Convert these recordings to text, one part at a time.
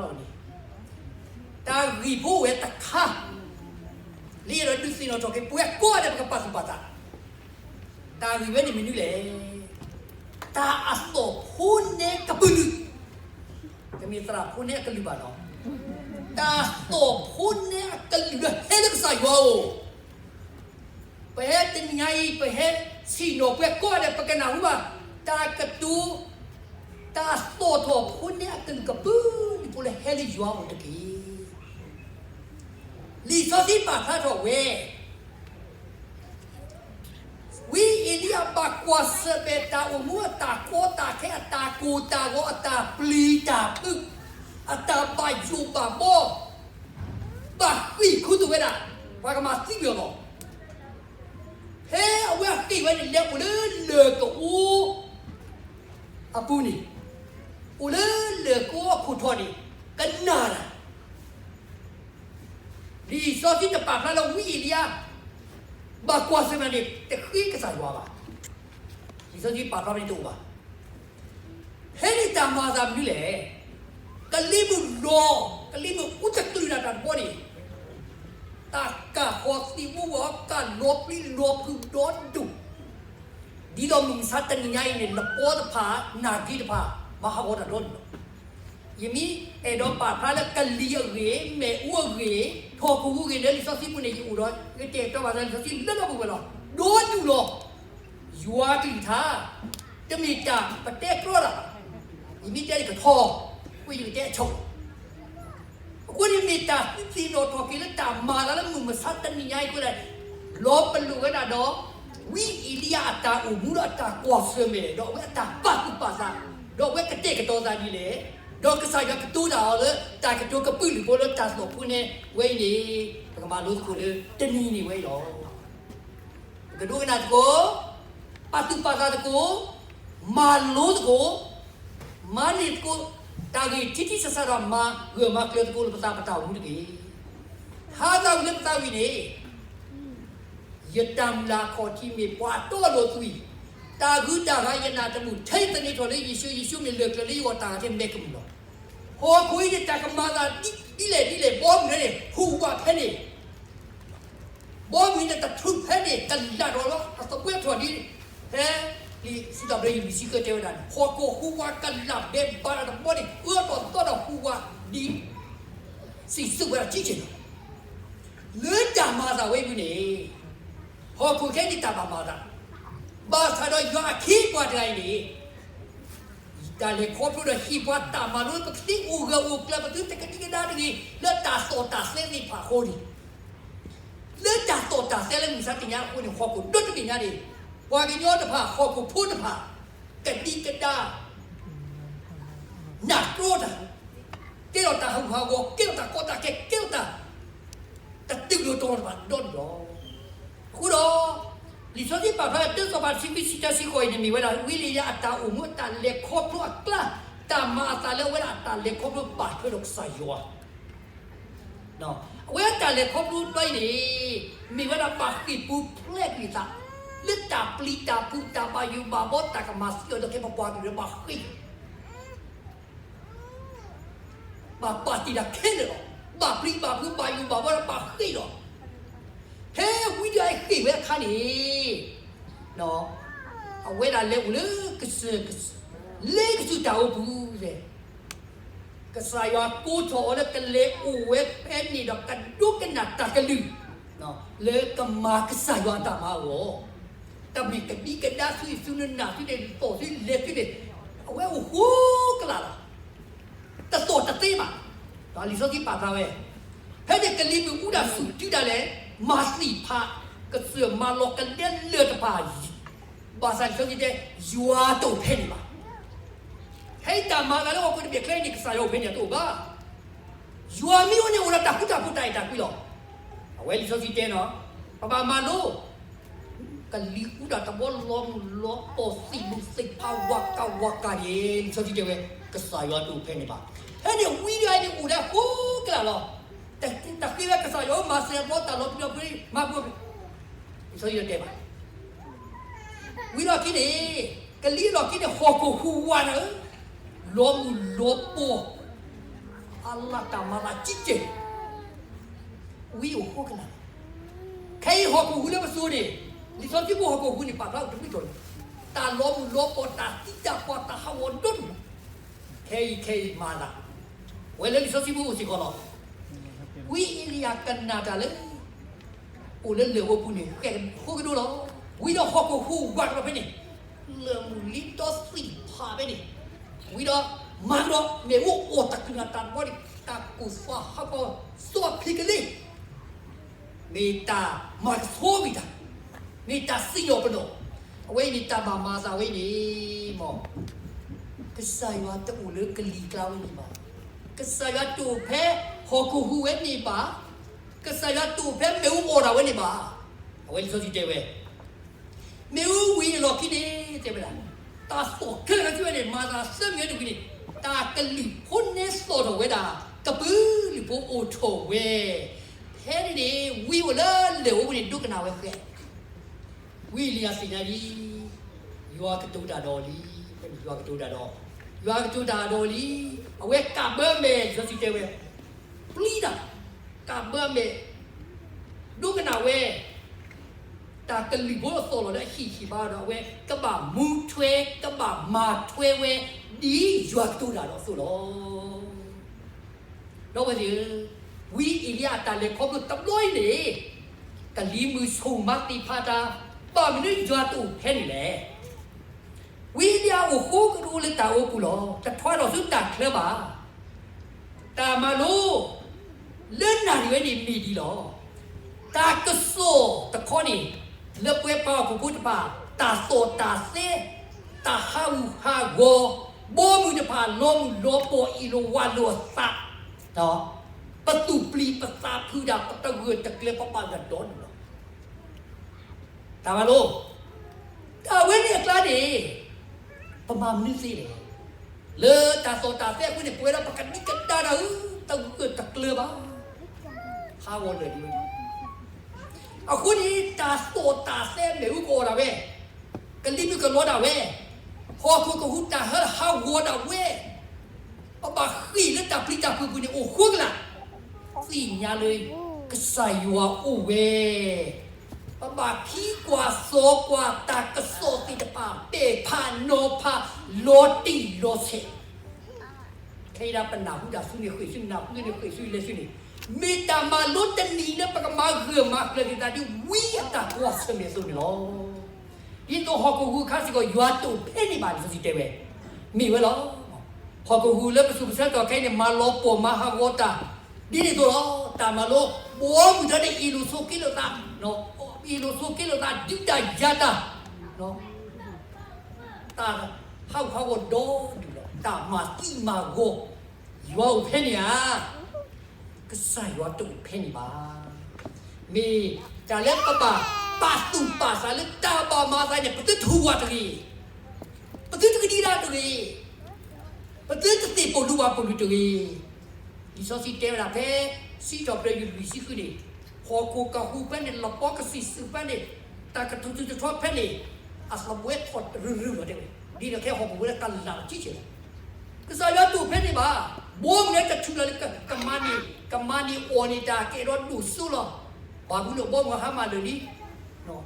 လီၤန့ၣ်, တၢ်ဂ့ၢ်ဖိဝဲတခါ လၢယအဲၣ်ဒိးဒုးသ့ၣ်နီၣ်ထီၣ်က့ၤ ပဝဲကိးဂၤဒဲး ပကပာ်သူၣ်ပာ်သး, တၢ်ဂ့ၢ်ဝဲန့ၣ်မနုၤလဲၣ်. တၢ်အသီၣ်ဖိနဲကပုာ်လုး, တမ့ၢ်သရၣ်ဖိနဲအကလုာ်ဘၣ်လီၤ. တၢ်သီၣ်ဖိနဲအကလုာ်လၢဟဲလၢကစၢ်ယွၤအအိၣ် ပဟဲတနံၤညါအံၤ ပဟဲဆ့ၣ်နီၤပှဲၤကိးဂၤဒဲး ပကနၢ်ဟူဘၣ် တၢ်ကတိၤ, တၢ်သီၣ်ထီၣ်ဖိနဲအကလုာ်ကပုာ်လုးဖိလၢဟဲလၢယွၤအအိၣ်တက့ၢ်. လံာ်စီဆှံပာ်ဖျါထီၣ်ဝဲ ဝံအ့လံယၤဘၣ်ကွၢ်ဆၢၣ်မဲာ်တၢ်အိၣ်မူ အတၢ်ကီတၢ်ခဲ အတၢ်ကိၢ်တၢ်ဂီၤ အတၢ်ပျံၤတၢ်ဖုး အတၢ်ဘၣ်ယိၣ်ဘၣ်ဘီ ဘၣ်ဃ့ၢ်ခူသူၣ်ဝဲဒၣ် ပှၤကမၤသံကွံာ်အီၤလီၤ. ဖဲအဝဲဃ့ၢ်ဝဲန့ၣ် လဲၤအိၣ်လၢလၢၢ်ကအိအပူၤန့ၣ်, အိၣ်လၢလၢၢ်ကအိအခိၣ်ထီၣ်န့ၣ် ကနၣ်တၢ် လံာ်စီဆှံတပာ်ဖျါလၢဝံအ့လံယၤ ဘၣ်ကွၢ်ဆၢၣ်မဲာ်န့ၣ် တဃ့ကစၢ်ယွၤဘၣ်. လံာ်စီဆှံပာ်ဖျါဖဲန့ၣ်တအိၣ်ဘၣ်. ဖဲန့ၣ်တၢ်မၤအသးမနုၤလဲၣ်. ကလံၤမုၢ်လီၤ, ကလံၤမုၢ်အူတကလုာ်ဒၣ်တၢ်တဘီန့ၣ်, တၢ်ကၢ်ဃီၤသံးမူဂီၤ ကၢ်လီၤပျံၤလီၤဖုးဒီဒူၣ် ဒ်သိးမုၢ်မဆါတနံၤညါအံၤန့ၣ် လပီတဖၣ် နၢ်က့တဖၣ် ဘၣ်ဟးဂီၤတၢ်ဒီဒူၣ်လီၤ. ယမ့ၢ်အဲၣ်ဒိးပာ်ဖျါလၢကလံၤအဂ့ၢ်, မ့ၣ်အူအဂ့ၢ်, ထီၣ်ခိၣ်အူအဂ့ၢ် လၢလံာ်စီဆှံပူၤန့ၣ် ယအိၣ်ဒီး ယကတဲာ်ကတီၤဘၣ်သးလံာ်စီဆှံလၢနီတပူၤဝဲလီၤ. ဒီဒူၣ်လီၤ. ယွၤကလုၢ်ကထါ တမ့ၢ်တၢ်ပတဲကြီတၢ်ဘၣ်. ယမ့ၢ်တဲန့ၣ်ကထီ, အဃိယကတဲအဆိ. အဃိန့ၣ်မ့ၢ်တၢ်သ့ၣ်နီၣ်ထီၣ်က့ၤလၢတၢ်မၤအသးလၢ မုၢ်မဆါတနံၤညါအံၤအဃိလဲၣ်, လီၤပလိာ်ဝဲဒၣ်ဒီး ဝံအ့လံယၤအတၢ်အိၣ်မူဒီးအတၢ်ကွၢ်ဆၢၣ်မဲာ် ဒီးအဝဲအတၢ်ပာ်သူၣ်ပာ်သး, ဒီးအဝဲကတဲာ်ကတီၤသးဒ်လဲၣ်, ဒီးကစၢ်ယွၤကတိၤတၢ်အီၤလၢ တၢ်ကတိၤကပုာ်လုးဖိလၢတၢ်သီၣ်ဖိနဲဝဲအံၤန့ၣ် ပကမၤလိသကိးလၢတနံၤန့ၣ်ဝဲအံၤလီၤ. ပကဒိကနၣ်သကိး, ပာ်သူၣ်ပာ်သးသကိး, မၤလိသကိး, မၤန့ၢ်သကိး တၢ်ဂ့ၢ်ထံထံဆးဆးဒီး မၤဂၢၢ်မၤကျၢၤသကိးလၢပသးပတၢ်အိၣ်မူတက့ၢ်. ဟးသးဝံၤလၢပသးဝံၤန့ၣ် ယတၢ်မုၢ်လၢ်အခီၣ်ထံးမ့ၢ်ပှၤတီလိၤသွံၣ်, တၢ်ဂုၤတၢ်ဂၤယနၢ်တမုာ် ထဲယသန့ၤထီၣ်လၢယ့ၣ်ၡူး, ယ့ၣ်ၡူးမ့ၢ်လၢၢ်ကျၢၤလၢယဂီၢ် တၢ်ဂၤထဲမဲာ်ကမုာ်လီၤ. ဟီၣ်ခိၣ်အံၤန့ၣ် တၢ်ကမၤသးဒ်လဲၣ်ဒ်လဲၣ် ဘီမုၢ်န့ၣ် ဟူးဝးဖဲန့ၣ် ဘီမုၢ်အံၤန့ၣ် တထူၣ်ဖဲန့ၣ် ကလးထီၣ်လီၤ အသပှဲထီၣ်ဒ် ဖဲ လံာ်စံးထီၣ်ပတြၢၤ ယုၢ်လံာ်ဆံဃၢတဲဝဲဒၣ်န့ၣ် ဟီၣ်ခိၣ်ဟူးဝးကလးဘဲဘါတၢ်တဘီန့ၣ် အၢၣ်ဒီးသီဒီးဟူးဝးဒ် စံၣ်စိၣ်ဝဲဒၣ်ကံက့ၤလီၤ. လၢတၢ်မၤသးဝဲအံၤပူၤန့ၣ် ဟီၣ်ခိၣ်ခဲအံၤန့ၣ်တၢ်ဘၣ်မၤသး ဘၣ်ဆၣ်ဒီးယွၤအခ့အပှၤတဂၤအံၤန့ၣ် တၢ်လဲၤခီဖျိဒီးဟ့ၣ်ပှၤတၢ်မၤလိ ပကသ့အိၣ်ဂၢၢ်အိၣ်ကျၢၤ ပသုတကဒံကဒါတဂ့ၤ လၢတၢ်သီၣ်တၢ်သဲသ့ၣ်တဖၣ်အဃိန့ၣ် လၢတၢ်သီၣ်တၢ်သဲလၢမုၢ်မဆါတနံၤညါအဃိန့ၣ် ဟီၣ်ခိၣ်ဒီတဘ့ၣ်ညါန့ၣ် ပှၤကညီတဖၣ် ဟီၣ်ခိၣ်ဖိတဖၣ် ကဒံကဒါ နးတြီတၢ် ကဲထီၣ်တၢ်ဟးဂူာ်ဟးဂီၤ ကဲထီၣ်တၢ်ကီတၢ်ခဲ ကဲထီၣ်တၢ် တတုၤလိာ်တီၤတဖၣ်ဒီဒူၣ်လီၤ. အဃိဒီး လံာ်စီဆှံပာ်ဖျါလၢ တၢစီၤပၤတဆံခွံ ဆံတၢဆံဃိးအံၤန့ၣ် မ့ၢ်ဝဲဒၣ် ဝံလံယၤအတၢ်အိၣ်မူ အတၢ်လဲၤခီဖျိအကျါ တၢ်မၤအသးလၢအဝဲဒၣ်အတၢ်လဲၤခီဖျိပာ်ထွဲဒီးကစၢ်ယွၤ အဝဲအတၢ်လဲၤခီဖျိတဘျီအံၤန့ၣ် မ့ၢ်ဝဲဒၣ်ဘၣ်ဃ့ၢ်ပူၤဖျဲးကွံာ်အသး လၢတၢ်ပျံၤတၢ်ဖုး တၢ်ဘၣ်ယိၣ်ဘၣ်ဘီ တၢ်ကမၤသံအီၤဒီးကဲပပှၤကလုာ်လၢဘၣ်ဃ့ၢ် ဘၣ်ပာ်တ့ၢ်တၢ်ခဲလၢာ်လီၤ. ဘၣ်ပျံၤဘၣ်ဖုး ဘၣ်ယိၣ်ဘၣ်ဘီဒီးဘၣ်ဃ့ၢ်လီၤ. ဖဲဝံတဂၤအံၤဃ့ၢ်ဝဲအခါန့ၣ် အဝဲဒၣ်လဲၤအိၣ်လၢကစၢၢ် လၢကစၢၢ်တၢ်အိၣ်ပူၤ ကစၢ်ယွၤကိးထီၣ်အီၤလၢကလဲၤအိၣ်ဝဲဖဲန့ၣ်ဒီးကဒိကနၣ်တၢ်ကလုၢ် လၢကမၤကစၢ်ယွၤအတၢ်မၤအဂီၢ် တၢ်မ့ၢ်ကဒံကဒါသုသုနနၢ်သုန့ၣ် သီၣ်သုလဲၤသုန့ၣ် အဝဲအိၣ်ဃိကလာ်လီၤ. တသီၣ်တသဲဘၣ်. လံာ်စီဆှံပာ်ဖျါဝဲ ဖဲန့ၣ်ကလံၤမုၢ်အူဒၣ်ဆူၣ်တုၤဒၣ်လဲာ် မၤသံၣ်ဖး ကစၢၢ်မၤလီၤကလဲလၢၢ်တဖၣ် ဘၣ်ဆၣ်လံာ်စီဆှံတဲ ယွၤတအိၣ်ဖဲန့ၣ်ဘၣ်. ဖဲအံၤတၢ်မၤအသးလၢဟီၣ်ခိၣ်တဘ့ၣ်ချဲန့ၣ် ကစၢ်ယွၤအိၣ်ဖဲန့ၣ်တအိၣ်ဘၣ်. ယွၤမ့ၢ်အိၣ်န့ၣ်အိၣ်ဒီးတၢ်ဃူတၢ်ဖိးတၢ်အဲၣ်တၢ်ကွံလီၤ. အဝဲလံာ်စီဆှံတဲနီၤ ပဘၣ်မၤလိ ကလံၤအူဒၣ်တဘီလီၤမုၢ်လီၤပီၢ်သံၣ်မုၢ်သ့ၣ်ဖးဝးကးဝးကးန့ၣ် လံာ်စီဆှံတဲဝဲ ကစၢ်ယွၤတအိၣ်ဖဲန့ၣ်ဘၣ်. ဖဲန့ၣ်ဝံတဂၤအံၤန့ၣ်အိၣ်ဒီးဃိကလာ်လီၤ. တဃ့ဝဲကစၢ်ယွၤဧၢ မၤစၢၤဘီတၢ်လီၤပျံၤလီၤဖုး မၤဘၣ် လံာ်စီဆှံတဲဘၣ် ဝံၤလီၢ်ခံန့ၣ် ကလံၤလီၢ်ခံန့ၣ် ဟီၣ်ခိၣ်ဟူးဝးနၤဧၢ, လီၤမုၢ်လီၤပီၢ်, အလၢ်တၢ်မၤသးကံကဲၣ်, ဝံအိၣ်ဃိကလာ်, ခဲအံၤဟီၣ်ခိၣ်ဟူးလၢပစိၤန့ၣ်, လံာ်စီဆှံဖိဟီၣ်ခိၣ်ဟူးန့ၣ် ပာ်ဖျါအိၣ်တမံၤတီၤလံ, တၢ်လီၤမုၢ်လီၤပီၢ် တၢ်သံတၢ်ပှၢ် တၢ်ဟးဂီၤဒီဒူၣ်, ခဲအံၤခဲအံၤမၤသး, ဝဲလၢလံာ်စီဆှံဖိအိၣ်စ့ၢ်ကီးလီၤ. ဝံအ့လံယၤကနၣ်တၢ်လၢ အိၣ်လၢလၢၢ်အိပူၤန့ၣ် ဃဲၣ်ဃိကဒိလီၤ. ဝံၤဒီးဟီၣ်ခိၣ်ဟူးဝးကဒီးဖဲန့ၣ်, လၢၢ်မုၢ်လ့ဒီသ့ၣ်ဖးဖဲန့ၣ်, ဝံၤဒီးမၤကဒီး မ့ၣ်အူအိၣ်တၢ်ကလုၢ်တၢ်တဘီန့ၣ် တၢ်ကိၢ်သွါဟးဂီၤ စီၤအဖံကလ့ မ့ၢ်တၢ်မၤကဆှီဝံၤတၢ်, မ့ၢ်တၢ်စံၣ်ညီၣ်ပနီၣ်, အဝဲအံၤန့ၣ်တၢ်ဘၣ်မၤသးဝဲန့ၣ်, မ်, ကစၢ်ယွၤတအိၣ်လၢကလံၤကျါဝဲန့ၣ်ဘၣ်, ကစၢ်ယွၤတအိၣ်ဖဲဟီၣ်ခိၣ်ဟူးဝဲန့ၣ်ဘၣ်, ကစၢ်ယွၤတအိၣ်ဖဲမ့ၣ်အူအိၣ်ဒၣ်ဝဲန့ၣ်ဘၣ်, အဝဲလံာ်စီဆှံတဲဝဲ မ့ၣ်အူဝံၤအလီၢ်ခံန့ၣ် တဲဝဲဒၣ်, တၢ်သီၣ်ခဲလၢာ်ခဲဆ့ဝဲန့ၣ် မၤသးသၢမံၤဝဲတဝံၤန့ၣ်, တၢ်ကလုၢ်ဖိနဲစီၣ်ထီၣ်ဝဲဒၣ်, ကပုာ်လုၢ်ဖိအိၣ်ထီၣ်ဝဲ, ဖဲန့ၣ်န့ၣ် ဝံအိၣ်လၢလၢၢ်အိပူၤန့ၣ် ဒိကနၣ်ဝဲဃဲ, ဝံအ့လံယၤသ့ၣ်ညါလံ, ယွၤကတိၤတၢ်ဒီးလံ, ယွၤကတိၤတၢ်ဒီး, ယွၤကတိၤတၢ်ဒီးလံ, အဝဲကးဘၢမဲာ် လံာ်စီဆှံတဲဝဲ, ပျံၤတၢ်, ကးဘၢမဲာ် ဒိကနၣ်ဝဲ, တၢ်ကလုၢ်ဖိအသီၣ်လီၤလၢအဟံၣ်ဟံၣ်ဘါဒီး အဝဲကဘၣ်မူထွဲ ကဘၣ်မၤထွဲဝဲ ဒ်ယွၤကတိၤတၢ်ဒီးအသိးလီၤ. ဒီပုၢ်ဝဲၢ်သ့ၣ်ဧၢ, ဝံအ့လံယၤအတၢ်လဲၤခီဖျိတဘျီအံၤန့ၣ်, ကလံၤမုၢ်ဆူၣ်မၤသ့ၣ်ဖးတၢ်, ဘၣ်မနုၤယွၤတအိၣ်ဖဲန့ၣ်လဲၣ်. ဝံအ့လံယၤအိၣ်ဃိကဒိလၢတၢ်အိပူၤလီၤ. တထွါထီၣ်ဆူတၢ်ချၢဘၣ်. တၢ်မၤလိလၢနၣ်ရံၣ်ဝဲန့ၣ်မ့ၢ်ဒ်လီၤ. တၢ်ကစီၣ်တခီန့ၣ် လၢပဝဲပှၤဟီၣ်ခိၣ်ဖိတဖၣ် တၢ်သီၣ်တၢ်သဲ, တၢ်ဟးဂူာ်ဟးဂီၤ, ဘီမုၢ်တဖၣ် လီၤမုၢ်လီၤပီၢ် အ့ၣ်လိာ်ဝးလိာ်အသး, ပသူၣ်ပျံၤပသးဖုးဒၣ် ပတဂၢၢ်တကျၢၤ ပဘၣ်ဂၢၢ်ဒီဒူၣ်လီၤ. တၢ်မၤလိ, တၢ်ဝဲန့ၣ်အကျါန့ၣ် ပမၤမနုၤသ့လဲၣ်. လၢတၢ်သီၣ်တၢ်သဲအဃိန့ၣ် ပဝဲဒၣ်ပကဒံကဒါတၢ်ဧၢ, တဂၢၢ်တကျၢၤဘၣ်. ဟးဂီၤလၢာ်ဒ်ဝဲန့ၣ်, အဃိန့ၣ် တၢ်သီၣ်တၢ်သဲမ့ၣ်အူကအိၣ်ဒၣ်ဝဲ, ကလံၤမုၢ်ကလီၤဒၣ်ဝဲ, ဟီၣ်ခိၣ်ကဟူးတၢ်ဟၢဟးဂီၤဒၣ်ဝဲ, ပဘၣ်ဃ့ၢ်လၢတၢ်ပျံၤတၢ်ဖုးပူၤန့ၣ် အိၣ်ဃိကလာ်, သ့ၣ်ညါလၢကစၢ်ယွၤအိၣ်ဝဲ, ပဘၣ်ခံကွၢ်စိကွၢ်တၢ်ကစီၣ်သ့ၣ်တဖၣ် ပဲာ်ဖးနီၤဖး လီၤတံၢ်လီၤဆဲး ခဲအံၤဒၣ်ပနၢ်ဟူတၢ်ဆူန့ၣ်ဃ့ၢ်ဆူ နၢ်ဟူန့ၣ်ဃ့ၢ်ဆူလဲၤဆူန့ၣ်, မ့ၢ်တၢ်မၤလိတနံၤလၢပကမၤဂၢၢ်မၤကျၢၤက့ၤသးဒ်ဝံအတၢ်ကွၢ်ဆၢၣ်မဲာ်အသိးန့ၣ်လီၤ. ဒ်သိးဟီၣ်ခိၣ်ဟူးအခါစ့ၢ်ကီး ယွၤတအိၣ်ဖဲန့ၣ်ဘၣ်န့ၣ် လံာ်စီဆှံတဲဝဲ, မ့ၢ်ဝဲလီၤ. ဟီၣ်ခိၣ်ဟူးလၢပသူၣ်ပဆၢကတီၢ်ခဲအံၤန့ၣ် မၤလီၤပှီၢ်မၤဟးဂီၤတၢ်, ဒ်န့ၣ်အသိးလီၤ. တၢ်မၤလိ ဘီမုၢ်ဒၢန့ၣ် အ့ၣ်လိာ်ဆိးက့လိာ်သး, အ့ၣ်လိာ်ဆိးက့လိာ်သး ဒုးတၢ်ယၤတၢ် တၢ်ဟးဂူာ်ဟးဂီၤဒီဒူၣ်လီၤ. တၢ်မၤသံမၤဂီၤ, ယွၤအိၣ်ဖဲန့ၣ်ဧါ. ကစၢ်ယွၤတအိၣ်ဖဲန့ၣ်ဘၣ်. မ့ၢ်တၢ်လၢပဘၣ်ပာ်သူၣ်ပာ်သးလၢတၢ်ဘၣ်မၤသးန့ၣ် ပသုတဟူးဝးတဂ့ၤ, ပသုတကဒံကဒါတဂ့ၤ, ပသုတသ့ၣ်ပိာ်ဒူဝးပိာ်လုာ်တဂ့ၤ. လံာ်စီဆှံတဲဝဲဒၣ်ဖဲ စံးထီၣ်ပတြၢၤ ယူၢ်လွံၢ်ဆံဃုန့ၣ်, ဟီၣ်ခိၣ်ကဟူးဖဲန့ၣ် လပီကစံၣ်စုၤဖဲန့ၣ်, တၢ်ကထုးထုးထီထီဖဲန့ၣ်, အသးဘှဲထီၣ်တရုၢ်ရုၢ်လီၤတဲဝဲ, ဒ်န့ၣ်ခဲအံၤဟီၣ်ခိၣ်ဖိလၢကလၢ်ထံဆဲးလီၤ. ကစၢ်ယွၤတအိၣ်ဖဲန့ၣ်ဘၣ်. ဘီမုၢ်လၢတထုးလီၤလၢကမၤန့ၢ်, ကမၤန့ၢ်အီၣ်န့ၢ်တၢ်ကအဲၣ်ဒိးဒိၣ်စိလီၤ. ဘၤဘူလိၣ်ဘီမုၢ်ဟါမၢ်လၢာ်လံ,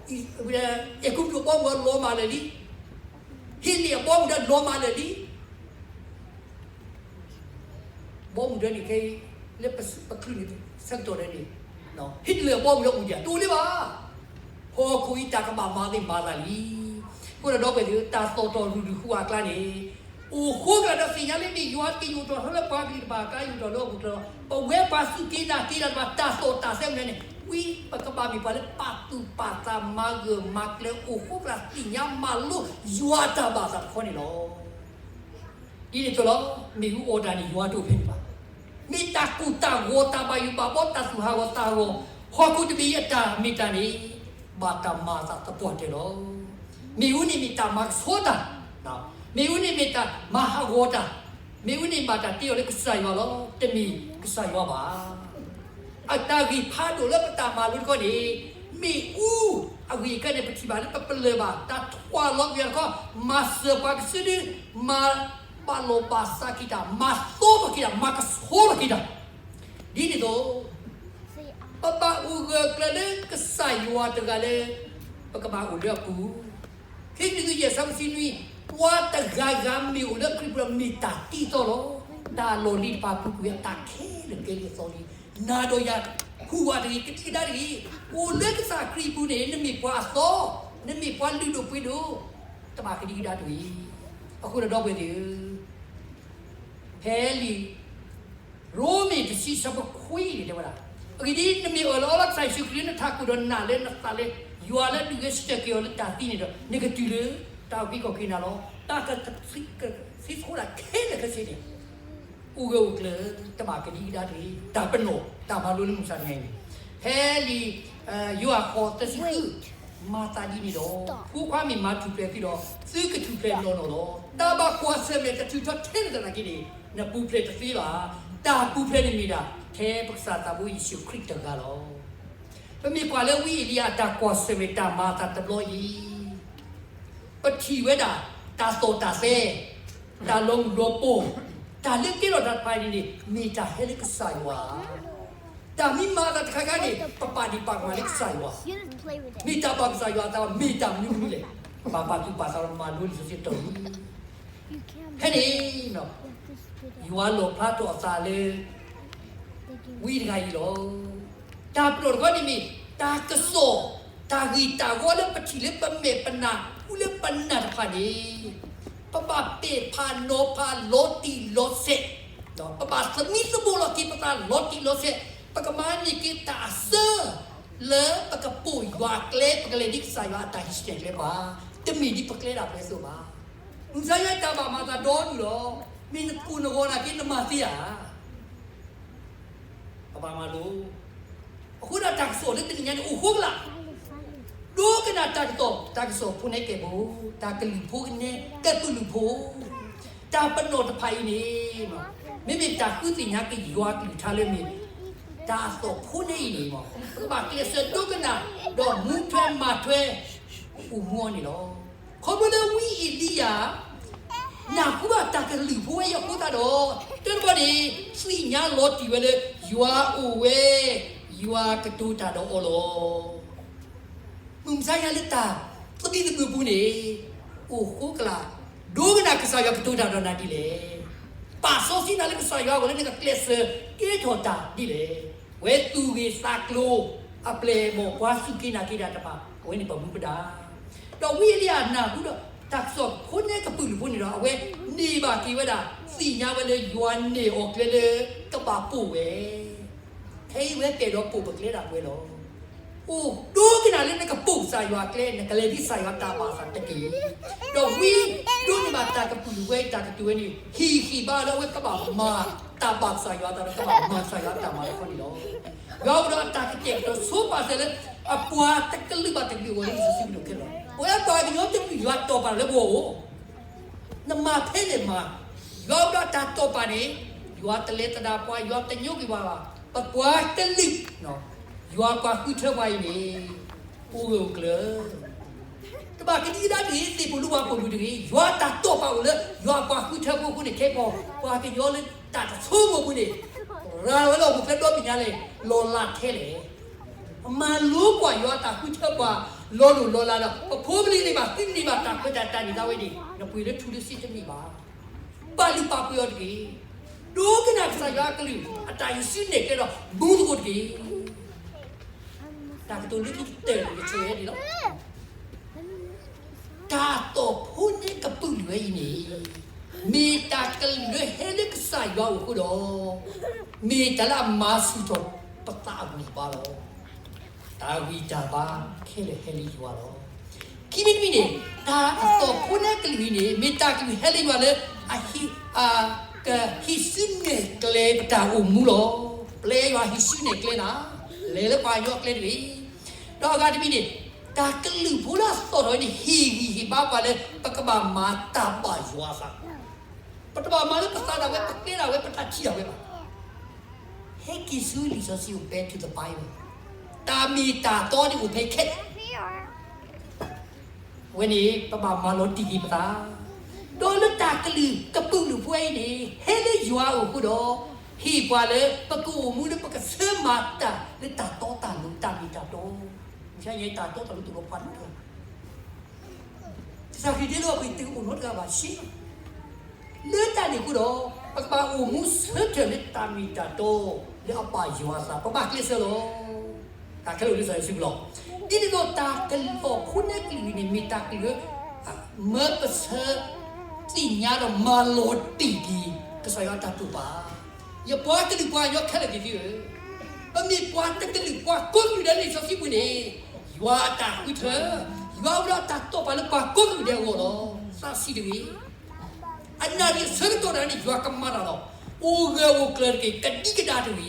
အဲၤကူပတူးဘီမုၢ်လီၤမၢ်လၢာ်လံ, ဟ့လ့ၣ်အဘီမုၢ်ဒီးလီၤမၢ်လၢာ်လံ. ဘီမုၢ်ဒၢန့ၣ်ခဲအံၤ လၢပချုးန့ၣ် ဆၢကတီၢ်ဒၢန့ၣ်, Hitler ဘီမုၢ်လၢအိၣ်ဒံးတအိၣ်လၢၤဘၣ်. ဟီၣ်ခိၣ်အံၤတၢ်ကဘၣ်မၤသ့ၣ်မၤသးလံ. အဃိဒီးဒီပုၢ်ဝဲၢ်သ့ၣ်ဧၢ, တၢ်သီၣ်တီၢ်ရုၢ်ရုၢ်ဃုာ်အကျါန့ၣ်, အိၣ်ဃိကလာ်ဒီးသ့ၣ်ညါလၢမ့ၢ်ယွၤက့ၤယိာ်ထီၣ်ထီလၢပှၤကလုာ်တဖၣ်အကျါ ယိာ်ထီၣ်လၢဟီၣ်ခိၣ်ချၢလီၤ. ပဝဲပှၤစူၢ်က့ၤနာ်က့ၤတၢ်တဖၣ် တၢ်သီၣ်တၢ်သဲမနုၤန့ၣ် ဝံပကဘၣ်မ့ၢ်ပှၤလၢပာ်သူၣ်ပာ်သးမၤဂၢၢ်မၤကျၢၤ အိၣ်ဃိကလာ်သ့ၣ်ညါမၤလိယွၤအတၢ်ဘၣ်သးတခီန့ၣ်လီၤ. ဒ်န့ၣ်အသိးလီၤ. မ့ၣ်အူအီၣ်တၢ်န့ၣ် ယွၤတအိၣ်ဖဲန့ၣ်ဘၣ်. မ့ၢ်တၢ်ကူၣ်တၢ်ဂီၤ တၢ်ဘၣ်ယိၣ်ဘၣ်ဘီ တၢ်သူၣ်ဟးဂီၤသးဟးဂီၤ, ဟီၣ်ခိၣ်တဘ့ၣ်အံၤအတၢ်မ့ၢ်တၢ်န့ၣ် ဘၣ်တၢ်မၤအသးသပှၢ်တၢၢ်လီၤ. မ့ၣ်အူန့ၣ်မ့ၢ်တၢ်မၤကဆှီတၢ်, မ့ၣ်အူန့ၣ်မ့ၢ်တၢ်မၤဟးဂီၤတၢ်, မ့ၣ်အူန့ၣ်ဘၣ်တၢ်တ့အီၤလၢကစၢ်ယွၤလီၤ, တမ့ၢ်ကစၢ်ယွၤဘၣ်. အတၢ်ဂံၢ်ဖးဒိၣ်လၢပတၢ်မၤလိတခီန့ၣ်, မ့ၣ်အူအဂ့ၢ်ခဲန့ၣ် ပထံၣ်ဘၣ်လၢပပလၢၢ်ဘၣ် တၢ်ထွၣ်လီၤကွံာ်အီၤတခီ, မၤစၢၤပှၤကစုဒု, မၤ ပာ်လီၤပာ်စးက့ၤတၢ်, မၤသီထီၣ်က့ၤတၢ်, မၤကဆှီထီၣ်က့ၤတၢ်. ဒ်န့ၣ်အသိး ပဘၣ်အိၣ်ဂၢၢ်ကျၢၤလၢကစၢ်ယွၤတဂၤလၢ ပကဘၣ်အိၣ်လၢအပူၤ. ခံကရံၣ်သူး ယဲၢ်ဆၢဖိတဆံနွံ, ပှၤတဂၤဂၤမ့ၢ်အိၣ်လၢခရံာ်ပူၤဒီး မ့ၢ်တၢ်တ့အသီလီၤ. တၢ်လီၢ်လံၤတဖၣ်ပူၤကွံာ်ဝဲတၢ်ခဲလၢာ်ကဲလံအသီလံ. နၤဒီးယၤ ဟူးဝးတဂ့ၤ, ကဒံကဒါတဂ့ၤ. အိၣ်လၢကစၢ်ခရံာ်ပူၤန့ၣ် နမ့ၢ်ပှၤအသီ, နမ့ၢ်ပှၤလုၢ်ဒိၣ်ပှ့ၤဒိၣ်, တဘၣ်ကဒံကဒါတဂ့ၤ. အဃိဒီးဒီပုၢ်ဝဲၢ်သ့ၣ်ဧၢ, ဖဲလံာ် ရိမ့ၤတဆံ ဆၢဖိခွံန့ၣ်တဲဝဲဒၣ်, အဂ့ၢ်ဒ်အံၤ, နမ့ၢ်အၢၣ်လီၤအီလီၤကစၢ်ယ့ၣ်ၡူးခရံာ်လၢနထးခိၣ်ဒီးနာ်လၢနသးလၢ ယွၤလၢဒုးဂဲၤဆၢထၢၣ်က့ၤအီၤလၢတၢ်သံန့ၣ်ဒီး နကတုၤလၢတၢ်အုၣ်က့ၤခီၣ်က့ၤနၤလီၤ. တၢ်ကသံသကိးတၢ်ခဲလၢာ်ခဲဆ့န့ၣ် အိၣ်ဂၢၢ်အိၣ်ကျၢၤ, တဘၣ်ကဒံကဒါတဂ့ၤ. တၢ်ပနီၣ်တၢ်မၤလိလၢမုၢ်မဆါတနံၤအံၤန့ၣ်, ဖဲလံာ် ယိၤဟၣ်ဃိး သၢဆံဃု, မၤသးဒ်န့ၣ်ဒီး ဖိခွါမ့ၢ်မၤထူၣ်ဖျဲးသုဒီး သုကထူၣ်ဖျဲးနီၢ်နီၢ်လီၤ. တၢ်ဘၣ်ကွၢ်ဆၢၣ်မဲာ်တထုးထီၣ်ထဲလဲၣ်သနာ်က့န့ၣ် နပူၤဖျဲးတသ့ဘၣ်. တၢ်ပူၤဖျဲးန့ၣ်မ့ၢ်ဒၣ် ထဲပကစၢ်သးဘိယ့ၣ်ၡူးခရံာ်တဂၤလီၤ. ပမ့ၢ်ကွၢ်လၢဝံအ့လံယၤအတၢ်ကွၢ်ဆၢၣ်မဲာ်တၢ်မၤအသးတဘျီအံၤ ပထံၣ်ဝဲဒၣ် တၢ်သီၣ်တၢ်သဲ, တၢ်လီၤမုၢ်လီၤပိၢ်, တၢ်လၢကဲထီၣ်တၢ်တဖၣ်န့ၣ်န့ၣ် မ့ၢ်တၢ်ဟဲလၢကစၢ်ယွၤဧါ. တၢ်မ့ၢ်မၤအသးတခါခါန့ၣ် ပပာ်ဒ့ၣ်ပာ်ကမၣ်လၢကစၢ်ယွၤ, မ့ၢ်တၢ်ဘၣ်ကစၢ်ယွၤအသး မ့ၢ်တၢ်မနုၤမနုၤလဲၣ်. ပဘၣ်ပာ်သူၣ်ပာ်သးဒီးမၤလိလံာ်စီဆှံတီၢ်လံ. ဖဲန့ၣ် ယွၤလီၣ်ဖျါထီၣ်အသးလၢ ဝံတဂၤအံၤလီၤ. တၢ်ပနီၣ်တခီန့ၣ်မ့ၢ် တၢ်ကစီၣ်, တၢ်ဂ့ၢ်တၢ်ဝီလၢပထံၣ်လၢပမဲာ်ပနၢ် ဃူလၢပနၢ်တဖၣ်န့ၣ် ပဘၣ်ပဲာ်ဖးနီၤဖးလီၤတံၢ်လီၤဆဲး, ပဘၣ်သမံသမိးလီၤက့ၤပသးလီၤတံၢ်လီၤဆဲး, ပကမၤန့ၢ်က့ၤတၢ်အစၢ လၢပကပိာ်ယွၤအကျဲ ပကလဲၤဒ်ကစၢ်ယွၤအတၢ်ဟံးဆှၢကျဲပှၤ, တမ့ၢ်ဒ်ပကျဲဒၣ်ပှဲၤအသိးဘၣ်. မုၢ်မဆါတၢ်ဘၣ်မၤသးဒီဒူၣ်လီၤ. မ့ၢ်နကိၢ်နဂီၤနာ်က့ နမၤသ့ဧါ. ပဘၣ်မၤလိ အဃိဒီးတၢ်ကစီၣ်လၢတနံၤညါန့ၣ် အိၣ်ဃိကလာ်, ဒိကနၣ်တၢ်ကစီၣ်, တၢ်ကစီၣ်ဖိနဲကဲးဖိ, တၢ်ကလုၢ်ဖိနဲကပုာ်လုးဖိ, တၢ်ပနီၣ်တဖၣ်အံၤန့ၣ် မ့မ့ၢ်တၢ်ဃုသ့ၣ်ညါက့ၤယွၤအကလုၢ်ကထါလၢမ့ၢ် တၢ်အသီၣ်ဖိနဲအံၤန့ၣ် ပကဘၣ်ကျဲးစၢးဒိကနၣ် ဒီးမူထွဲမၤထွဲ အိၣ်မူအီၤန့ၣ်လီၤ. ခီဖျိလၢဝံအ့လံယၤ နၢ်ဟူဘၣ်တၢ်ကလုၢ်ဖိဝဲအံၤအဃိသတးဒီး တၢတဘီန့ၣ် သ့ၣ်ညါလီၤတံၢ်ဝဲလၢ ယွၤအိၣ်ဝဲ, ယွၤကတိၤတၢ်ဒီးအီၤလီၤ. မုၢ်မဆါညါလၢတၢ်သဘံၣ်သဘုၣ်အပူၤန့ၣ် အိၣ်ဃိကလာ်, ဒိကနၣ်ကစၢ်ယွၤကတိၤတၢ်ဒီးနၤဒ်လဲၣ်. ပာ်စီဆှံနၤလၢကစၢ်ယွၤအဂီၢ်လၢနကကျဲးစၢးကဲထီၣ်တၢ်ဒ်လဲၣ်. ဝဲသူၣ်ဂ့ၤသးကျိၤအပျဲၢ်အဘီၣ် ပှၤစူၢ်က့ၤနာ်က့ၤတၢ်တဖၣ် အဝဲန့ၣ်ပမူပဒါ ဒီးဝံအ့လံယၤနၢ်ဟူဒီး တၢ်ကစီၣ်ဖိနဲကပုာ်လုးဖိန့ၣ်ဒီး အဝဲန့ၢ်ဘၣ်က့ၤဝဲဒၣ် သ့ၣ်ညါဝဲလၢယွၤန့ၢ်အီၤကျဲလၢ ကဘၣ်ပိာ်ဝဲ, ခဲအံၤဝဲပဲာ်ဒီးပိာ်ပကျဲဒၣ်ပှဲၤလီၤ. အိၣ်ဒိကနၣ်လၢနကပိာ်ကစၢ်ယွၤအကျဲ နကလဲၤဒ်ကစၢ်ယွၤတၢ်ဘၣ်အသးတက့ၢ်. ဒီးဝံဒိးန့ၢ်ဘၣ်တၢ်ကပုာ်လုးဝဲအံၤ တၢ်ကတိၤဝဲန့ၣ် ဟ့ၣ်ဂံၢ်ဘါလၢအဝဲကဘၣ်မၤတၢ်ဘၣ်ကစၢ်ယွၤအသးဒီး ကဘၣ်မၤကစၢ်ယွၤအတၢ်မၤတခီန့ၣ်လီၤ. ယွၤအိၣ်ဒီးအတၢ်ကတဲာ်ကတီၤဆိပာ်စၢၤလၢ အပှၤတကလုာ်ဘၣ်တကလုာ်အဂီၢ်လၢလံာ်စီဆှံပူၤန့ၣ်ခဲလၢာ်လီၤ. ပဝဲပှၤကညီတကလုာ် ယွၤတီၢ်ပာ်လၢပဂီၢ်အိၣ် နမၤဖဲလဲၣ်မၤ, ယွၤအိၣ်ဒီးတၢ်တီၢ်ပာ်န့ၣ် ယွၤတလဲၤသဒၣ်ပှၤ, ယွၤတညိကွံာ်ပှၤဘၣ်. ပပှၤကလုာ်, ယွၤပှၤဃုထၢပှၤအံၤန့ၣ် အိၣ်ဂၢၢ်အိၣ်ကျၢၤ. တဘၣ်ကဒံကဒါတဂ့ၤ, သ့ၣ်ပူၤလူၤပှၤပူၤလူၤတဂ့ၤ. ယွၤတၢ်တီၢ်ပာ်အိၣ်လၢ ယွၤပှၤဃုထၢဖိအဃိန့ၣ် ခဲကီး ပှၤကညီလၢတၢ်တဆိကမိၣ်အပူၤန့ၣ် ရၤလီၤဝဲလၢအပူၤဖဲဒီဘ့ၣ်ညါလဲၣ်, လီၤလးထဲလဲၣ်. ပမၤလိကွၢ်ယွၤအတၢ်ဃုထၢပှၤ လီၤလိၢ်လီၤလးဒီး ပဖိပလံၤန့ၣ်ဘၣ်သံန့ၢ်ဘၣ်တၢ်ခွဲးတၢ်ယာ်န့ၣ်သးဝဲန့ၣ် နပှ့ၤလၢထူလၢစ့တမ့ၢ်ဘၣ်. ပာ်လုၢ်ပာ်ပှ့ၤအီၤတက့ၢ်. ဒိကနၣ်ကစၢ်ယွၤအကလုၢ် အတၢ်ဟံးစုနဲၣ်ကျဲဒီး မူသကိးတက့ၢ်. တၢ်ကတိၤလၢခံကတၢၢ်န့ၣ် ကဆိၣ်ဂ့ၤဒ်လီၤ. တၢ်အသီၣ်ဖိနဲကပုာ်လုးဝဲအံၤန့ၣ် မ့ၢ်တၢ်ကလုၢ်လၢဟဲလၢကစၢ်ယွၤအအိၣ်အဃိဒီး မ့ၢ်တၢ်လၢအမၤဆူၣ်ထီၣ်ပသးအဂံၢ်အဘါလီၤ. တၢ်ဂံၢ်တၢ်ဘါခဲလၢာ်ဟဲလၢယွၤလီၤ. ခံမံၤတမံၤန့ၣ် တၢ်အသီၣ်ဖိနဲကလုာ်အံၤန့ၣ် မ့ၢ်တၢ်ကလုၢ်ဟဲလၢယွၤလၢ အဟံး, အကဟံးစုနဲၣ်ကျဲပတၢ်အိၣ်မူလီၤ. ပျဲယွၤဟံးစုနဲၣ်ကျဲနၤ, လဲၤလၢပှၤကညီအကျဲတဂ့ၤ. ဒီးအဂၤတမံၤန့ၣ် တၢ်ကလုၢ်ဖိလၢအသီၣ်ထီၣ်ဝဲန့ၣ် ဟ့ၣ်ဂံၢ်ဟ့ၣ်ဘါပှၤလၢ ပကဘၣ်မၤတၢ်ဘၣ်ယွၤအသး, ပတဘၣ်မၤလၢပသးဒၣ်ဝဲ, ပကျဲဒၣ်ဝဲ, ပတၢ်ထံၣ်ဒၣ်ဝဲဘၣ်. ဟဲက့ၤဆူလံာ်စီဆှံအိၣ်ဖဲ to the Bible, တၢ်မ့ၢ်တၢ်တီန့ၣ်အိၣ်ဖဲခဲလၢာ်. အဝဲန့ၣ် ပဘၣ်မၤလီၤတံၢ်က့ၤပသး, ဒီးလၢ တၢ်ကလုၢ်ကပုာ်လုာ်ပဝဲအံၤန့ၣ် ဟဲလၢယွၤအအိၣ်အဃိဒီး ဟ့ၣ်ပှၤလၢပကအိၣ်မူလၢပကဆၢမၤတၢ်လၢတၢ်တီတၢ်လိၤ တၢ်မ့ၢ်တၢ်တီ, မ့ၢ်တၢ်တီတၢ်လိၤတအိၣ်လၢပှၤနီတဂၤ ကစၢ်ခရံာ်တဲလၢအပှ့ၤတုၤအိၣ်နီတဂၤဘၣ်ဆ့, လၢတၢ်န့ၣ်အဃိဒီး ပကဘၣ်အိၣ်မူဆၢထၢၣ်လၢတၢ်မ့ၢ်တၢ်တီ လၢအပၢ်ယွၤအသး ပဘၣ်ကျဲးစၢးလီၤ. တၢ်ခဲလၢာ်လၢကစၢ်ယွၤစုပူၤလီၤ. ဒ်န့ၣ်ဒီးတၢ်ကလုၢ်အီၣ်ဖိနဲကလုၢ်အံၤန့ၣ် မ့ၢ်တၢ်ကလုၢ်လၢ မၢပဆၢ သ့ၣ်ညါဒီးမၤလီၤတံၢ်က့ၤ ကစၢ်ယွၤအတၢ်တိာ်ပာ် ယပှၤကလုာ်ပှၤကညီခဲလၢာ်သ့ၣ်သုဧၢ, ပမ့ၢ်ပှၤတကလုာ်ပှၤကိးကလုာ်ဒဲးလၢလံာ်စီဆှံပူၤန့ၣ် ယွၤအတၢ်ဃုထၢ, ယွၤအိၣ်ဒီးအတၢ်တိာ်ပာ်လၢပှၤကိးကလုာ်ဒဲးအဂီၢ်လီၤ. သးဆံးတဂ့ၤ, အနၣ်ရံၣ်အဆၢကတီၢ်တဂၤန့ၣ် ယွၤကမၤတၢ်လီၤ. အိၣ်ဂၢၢ်အိၣ်ကျၢၤတက့ၢ်, ကဒံကဒါတဂ့ၤ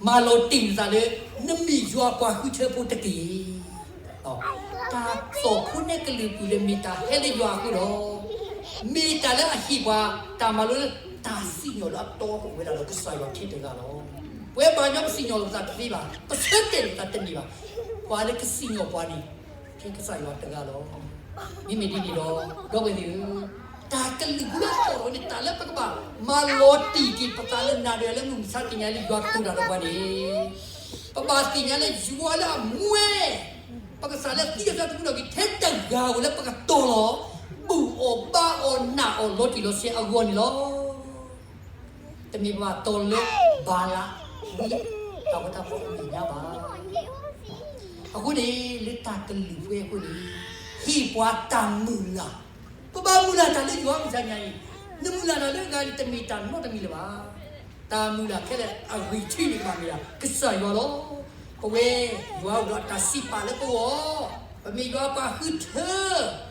မၤလီၤတံၢ်နသးလၢ နမ့ၢ်ယွၤပှၤဃုထၢဖိတက့ၢ်. တၢ်ကီၢ်ဖိနဲကလုာ်ပူၤလၢမ့ၢ်တၢ်ဟဲလၢယွၤအဃိဒီး မ့ၢ်တၢ်လၢအဟ့ၣ်ပှၤ တၢ်မၤလိလၢတၢ်စံၣ်ညီၣ်လၢအတီအလိၤဝဲဒၣ်ဒီးကစၢ်ယွၤထဲတဂၤလီၤ. ပဝဲပှၤကညီပစံၣ်ညီၣ်လိာ်ပသးတသ့ဘၣ်, ပဆၢတဲာ်လိာ်ပသးတန့ၢ်ဘၣ်. ပှၤလၢကစံၣ်ညီၣ်ပှၤန့ၣ် ထဲကစၢ်ယွၤတဂၤလီၤ. မ့မ့ၢ်ဒ်န့ၣ်ဒီး ဒီပုၢ်ဝဲၢ်သ့ၣ်ဧၢ, တၢ်ကလုၢ်ပူၤလၢအတီအလိၤန့ၣ် တၢ်လၢပကဘၣ်မၤလီၤတံၢ်က့ၤပသးလၢနၤဒီးလၢမုၢ်မဆါတနံၤညါလၢယွၤကတိၤတၢ်ဒီးပှၤန့ၣ် ပဘၣ်သ့ၣ်ညါလၢယွၤလၢအမူဝဲ ပကစၢ်လၢသံအသးသမူထီၣ်က့ၤ ထဲတဂၤဧိၤလၢပကတီၤလီၤ ဘူၣ်အီၤဘါအီၤနာ်အီၤလီၤတံၢ်လီၤဆဲးအဂီၢ်န့ၣ်လီၤ. တမ့ၢ်ပဘၣ်တီၤလၢဘၤလး တၢ်ဂီၤတၢ်ဖီၣ်အမဲာ်ညါဘၣ်. အဃိန့ၣ် လၢတၢ်ကလုၢ်ပဝဲအဃိန့ၣ် ဟ့ၣ်ပှၤတၢ်မုၢ်လၢ်, ပဘၣ်မုၢ်လၢ်တၢ်လၢယွၤမုၢ်ဆါညါအံၤ, နမုၢ်လၢ်တၢ်လၢအဂၤန့ၣ် တမ့ၢ်တၢ်နီတမံၤလၢၤဘၣ်. တၢ်မုၢ်လၢ်ခဲလၢာ်အဂံၢ်ထံးန့ၣ် ကဘၣ်မ့ၢ်ဒၣ်ကစၢ်ယွၤလီၤ. ပဝဲယွၤအိၣ်ဒီးတၢ်စံးပာ်လၢပဂီၢ်, ပမ့ၢ်ယွၤပှၤဃုထၢ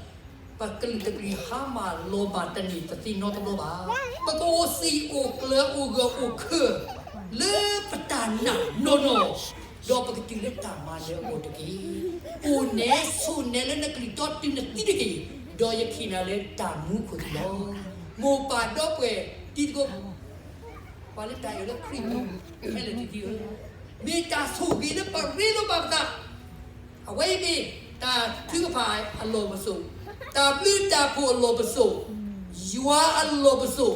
ပကလုာ်တကလုာ်ဟါမၢ်လီၤမၢ်တန့ၢ်ပသ့နီတဘျီဘၣ်. ပကအိၣ်သယုၢ်အိၣ်ကျၢၤအိၣ်ဂၢၢ်အိၣ်ခၢၣ် လၢပတၢ်နာ်နီၢ်နီၢ်, ဒီးပကတုၤလၢတၢ်မၤနၢၤအဂီၢ်တက့ၢ်. အိၣ်နဲဆိးနဲလၢနကလုၢ်တီတုၤနသံတက့ၢ်, ဒီးယကဟ့ၣ်နၤလၢတၢ်မူခိၣ်သ့ၣ်လီၤ. မိၢ်ပၢ်ဒီပုၢ်ဝဲၢ်တံၤသကိး ပှၤလၢတၢ်အဲၣ်လၢခရံာ်ပူၤ ခဲလၢာ်သ့ၣ်ဧၢ, မ့ၢ်တၢ်ဆိၣ်ဂ့ၤလၢပရ့လိာ်ဘၣ်ပသး, အဝဲအံၤမ့ၢ်တၢ်ထုကဖၣ်အလီၢ်ပစိာ်, တၢ်ဘျုးတၢ်ဖှိၣ်အလီၢ်ပစိာ်, ယွၤအလီၢ်ပစိာ်,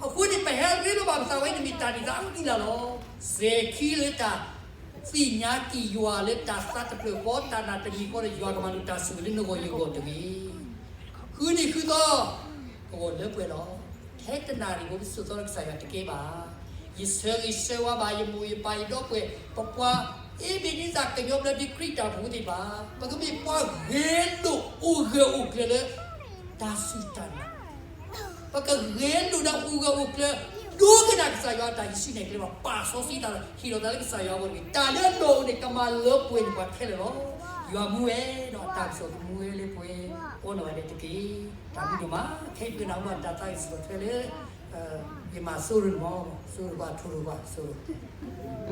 အဃိန့ၣ် ပဟဲရ့လိာ်ဘၣ်ပသးဝဲန့ၣ်မ့ၢ်တၢ်န့ၢ်သါအဃံလၤလီၤ. စဲၤခံလၢတၢ်သ့ၣ်ညါက့ၤယွၤလၢတၢ်သးတဖျၢၣ်ဃီ တၢ်နာ်တမံၤဃီဒီး ယွၤကမၤလိာ်တၢ်ဆိၣ်ဂ့ၤလၢနဂီၢ်ယဂီၢ်တဂ့ၤ. ဃုနံၤဃုသီ ကဝီၤလၢပှဲၤလီၤ. ထဲတနၣ်ရံၣ်ဖိ ပဆိးသီလၢကစၢ်ယွၤတကဲဘၣ်. ယဆၢဂ့ၤဆၢဝါဘၣ် ယမိၢ်ယပၢ်ယဒီပုၢ်ဝဲၢ် ပပှၤအ့ဘ့ၣ်နံစၢ်ကညီဘျၢထံခရံာ်တၢ်ဖိသ့ၣ်တဖၣ် ပကမ့ၢ်ပှၤဂဲၤလိာ်အိၣ်ဂၢၢ်အိၣ်ကျၢၤလၢ တၢ်စူၢ်တၢ်နာ် ပကဂဲၤလိာ်ဒီးအိၣ်ဂၢၢ်အိၣ်ကျၢၤ ဒိကနၣ်ကစၢ်ယွၤအတၢ်ဟံးစုနဲၣ်ကျဲဘၣ် ပာ်စီဆှံတၢ်ဟ့ၣ်လီၤသးလၢကစၢ်ယွၤအဂီၢ်တဂ့ၤ. တၢ်လၢအလီၢ်အိၣ်န့ၣ် ကမၤလၢပှဲၤန့ၢ်ပှၤခဲလၢာ်လီၤ. ယွၤမူဝဲဒီးတၢ်ကစီၣ်ကမူဝဲလၢပှဲၤ ကိးနီၢ်ဂၤဒဲးတက့ၢ်. တၢ်ဘျုးဒိၣ်မး ခဲအံၤပကနၣ်ဟူဘၣ်တၢ်သးဝံၣ်စ့ၢ်ကီးထွဲလၢ ယမၤစိရိၤန့ၣ်မး စိရိၤကွၢ်ထိၣ်ရိၤကွၢ်စိရိၤ